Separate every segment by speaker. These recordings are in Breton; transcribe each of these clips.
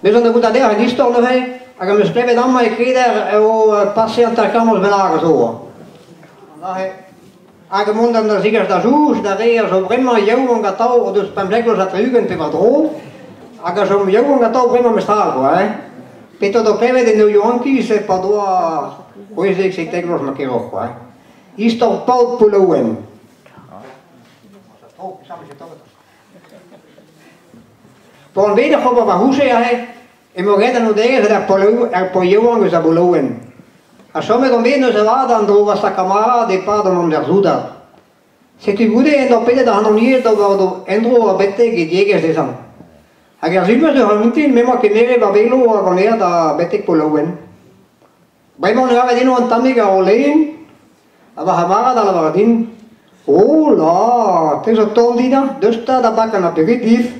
Speaker 1: Me zo da goût a an istor neuze, hag am eus klevet amañ e kreder eo pase an terkamoz bennak a zo. Neuze, hag mont da zigas da soñj da re a zo bremañ yaouank atav o deus 15 vloaz ha 60 pe war-dro, hag a chom yaouank atav bremañ mestra quoi, hein. Petra do klevet en o yaouankiz pa doa 16, 17 vloaz ma keroc'h, quoi, hein. Istor paotr Poullaouen. P'on bet oc'h ober va c'houche aze, emañ ret an odegezh er paotr yaouank eus a Boullaouen. Ha chomet on bet neuze avat an dro va kamarad e-pad an amzer soudard. Setu goude en doa pedet ac'hanon ivez d'ober en-dro betek e diegezh dezhañ. Hag er sulvezh eur mintin m'emañ kemeret va velo hag an aer da betek Poullaouen. Bremañ ne gavet eno un tammig a olein ha va c'hamarad a lavar din Oh la, te zo tomm din hañ, deus 'ta da bakañ an aperitif.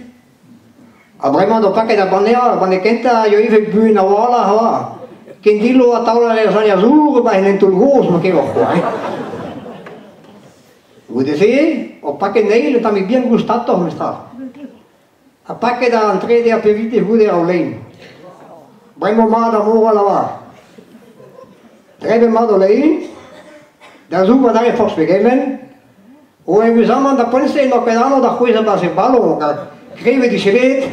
Speaker 1: Ha bremañ 'do paket ar banne ar banne kentañ a yo ivez buan a-walc'h avat. Ken dillo ha taol ar salier zour 'ba en hentoù gozh ma keroc'h kwa hein. Goude-se, o paket anezhi un tammig bihan goustatoc'h memestra. Ha paket an trede aperitif goude ar lein. Bremañ mat ar mor a lavar. Drebet mat o lein, da zoug adarre forzh pegement, o eüruzamant da poent-se n'oa ket anv da c'hwezhañ 'barzh e baloñ hag krevet 'vije bet.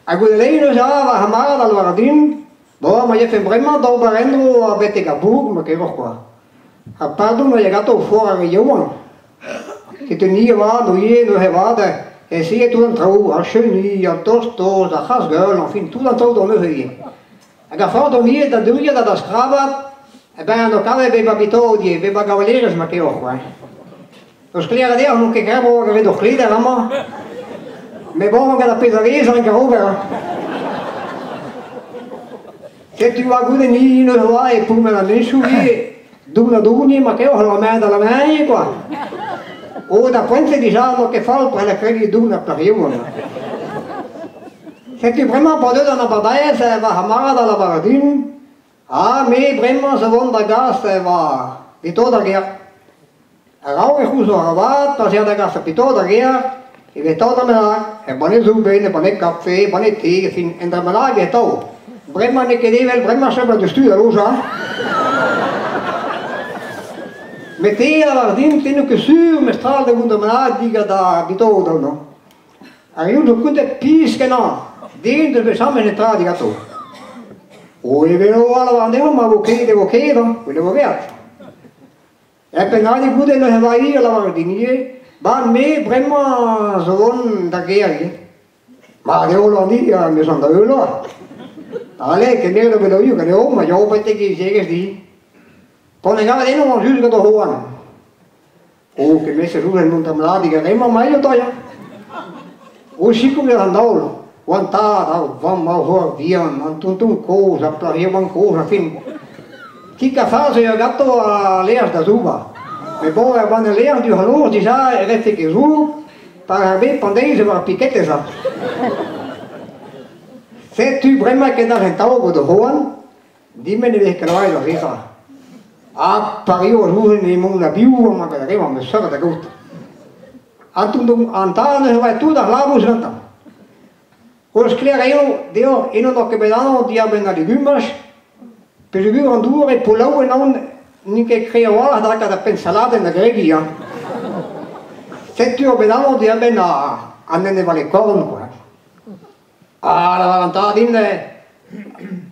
Speaker 1: Ha goude lein neuze va c'hamarad a lavar din, bon, ma yefen bremañ d'ober en-dro betek ar bourg, ma keroc'h kwa. Ha pardon a ya ganto foar ar re yaouank. Setu ni avat, ivez neuze avat, eseet tout an traoù, ar chenilh, an tost-tost, ar c'hazh-gaol, enfin tout an traoù d'an neuze ivez. Hag ar ford on ivez da douilhat ha da skrabat, eh ben o kavet bep a bitod ivez, bep a gavalerez ma keoc'h kwa. O sklaeraat eo n'on ket kreñv hag a ret o c'hleder amañ. Met bon, gant ar pezh a vez, a ranker ober. Setu oa goude ni neuze oa e pourmen an henchoù ivez, doun ha doun ivez ma keoc'h la main da la main quoi. O da poent-se dija n'oa ket fall pa kregiñ doun ar plac'h yaouank. Setu bremañ pa deuet an abardaez va c'hamarad a lavar din Ha me bremañ zo vont da gas va pito d'ar gêr. A-raok e c'houzoc'h avat pa'z eo da gas ar pito d'ar gêr e vez taol bennak, er banne soubenn, er banne kafe, er banne te, fin un dra bennak e taol. Bremañ n'eo ket evel bremañ chom diouzhtu da lojañ. Met te a lavar din te n'eo ket sur mestral da vont da bennak digant ar pito da non. Ar reoù zo kontet pizh-kenañ, den deus bet samet netra diganto. O evel o a lavar anezhañ ma vo ket e vo ket hañ, e vo graet. Er pennadig goude neuze va hi a lavar din ivez, ba me bremañ zo vont da gêr ivez. Mat eo Lorni, me zon da heul oa. Ale, kemeret eo bet oioù ganeomp, ma yao betek e ziegezh di. P'on e gavet eno oan just gant o c'hoant. O kemmesk ouzh mont d'am ladig ar re-mañ mailh o tailhañ. O sikour an daol, oan tad, ar vamm, ar c'hoar vihan, an tonton kozh, ar plac'h yaouank kozh, añfin. Kik ha farz eo ganto a laezh da zoubañ. Met bon, er banne laezh diouzh an noz dija e vefe ket zour, pa ar bed pan deiz e vo ar piketez ha. Setu bremañ kendalc'h en taol gant o c'hoant, Din-me ne vez ket lavaret ar re-se. Ha pario a zouzhen emaon a-biv amañ gant ar re-mañ, meus seurt da gaout. An tad neuze oa tout ar labous gantañ. O sklaer eo deoc'h eno n'oc'h ket bet anv diarbenn al legumaj, peogwir an dour e Polaouen aon n'int ket kreñv a-walc'h da lakaat ar penn-saladenn da gregiñ hañ. Setu ur bet anv diarbenn an eneval-e-korn kwa. Ah, lavar an tad din,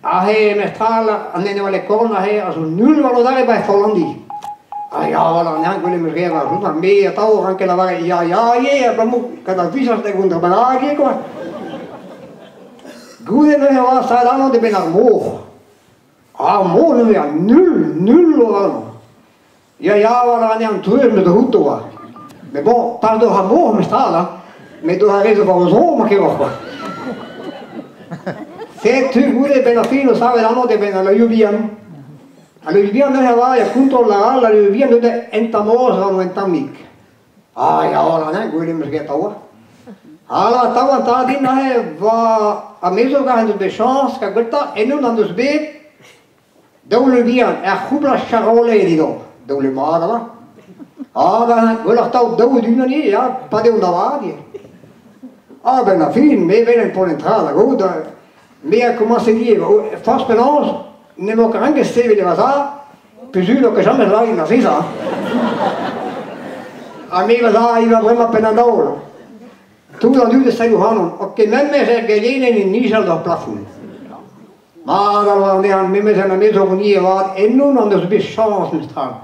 Speaker 1: aze mestral an eneval-e-korn aze a zo null war adarre 'ba Follandi. Ah ya, voilà, an gwell em eus graet war me atav ranket lavaret ya, ya ivez abalamour gant ar visaj da vont bennak ivez kwa. Goude neuze oa savet anv da benn ar mor. Ar mor neuze a null, null oa anv. Ya, ya, war an an truez met outo oa. Met bon, pas doc'h ar mor mestral, hein. Met doc'h ar re zo war o zro, ma keroc'h kwa. Setu goude benn ar fin o savet anv da benn al leurioù bihan. Al leurioù bihan neuze avat, ya kontrol a all, al leurioù bihan neuze en tamm-noz war un tammig. Ah ya, an hein, gwelet 'm eus ket atav. Ala, atav an tad din neuze, va amezog en deus bet chañs, ka gweltañ, ennon en deus bet Daou le bihan, er c'houblad Charolais edon. Daou le mat avat. Ah ben, gwelloc'h tav daou d'unan ivez, ya, pa deo da vat ivez. A-benn ar fin, me 'welen pont en tra da gaout, me a komañse ivez, forzh penaos, n'emañ ket ranket sevel e va zad, peogwir n'eo ket james lakaet azezañ. Ha me va zad ivez bremañ penn an daol. Tout an dud a sell ac'hanon, o kement er gelenenn e nijal d'ar plafon. Mat a oa anezhañ memes en amaezhoniezh avat ennon en deus bet chañs memestra.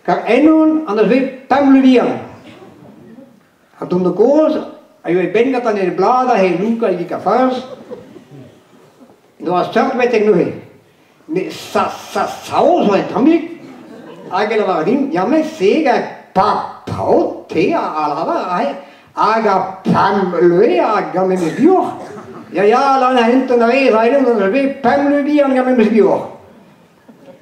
Speaker 1: Kar ennon en deus bet pemp vihan. An tomm kozh a yoa e benn gantañ en e blad he loukañ evit farz. N'oa seurt betek neuze. Met sa sa saoz oa un tammig. Hag e lavar din, ya met se hag pa paotr te a lavar aze hag ar pemp leue hag gant memes bioc'h. Ya ya, lan a henton a rez, a eus bet pemp leue bihan gant memes bioc'h.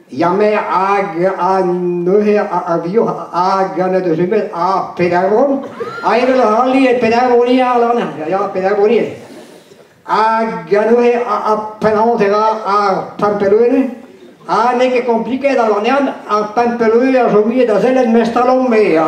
Speaker 1: Ya me hag a neuze a vioc'h hag an deus bet a pedagon. A evel a ali e pedagonia lan. Ya ya, pedagonia. Hag neuze a penaos e ra ar pemp leue. Ha n'eo ket kompliket al anezhan, ar pemp leue a zo muiet da sellet mestalon-me.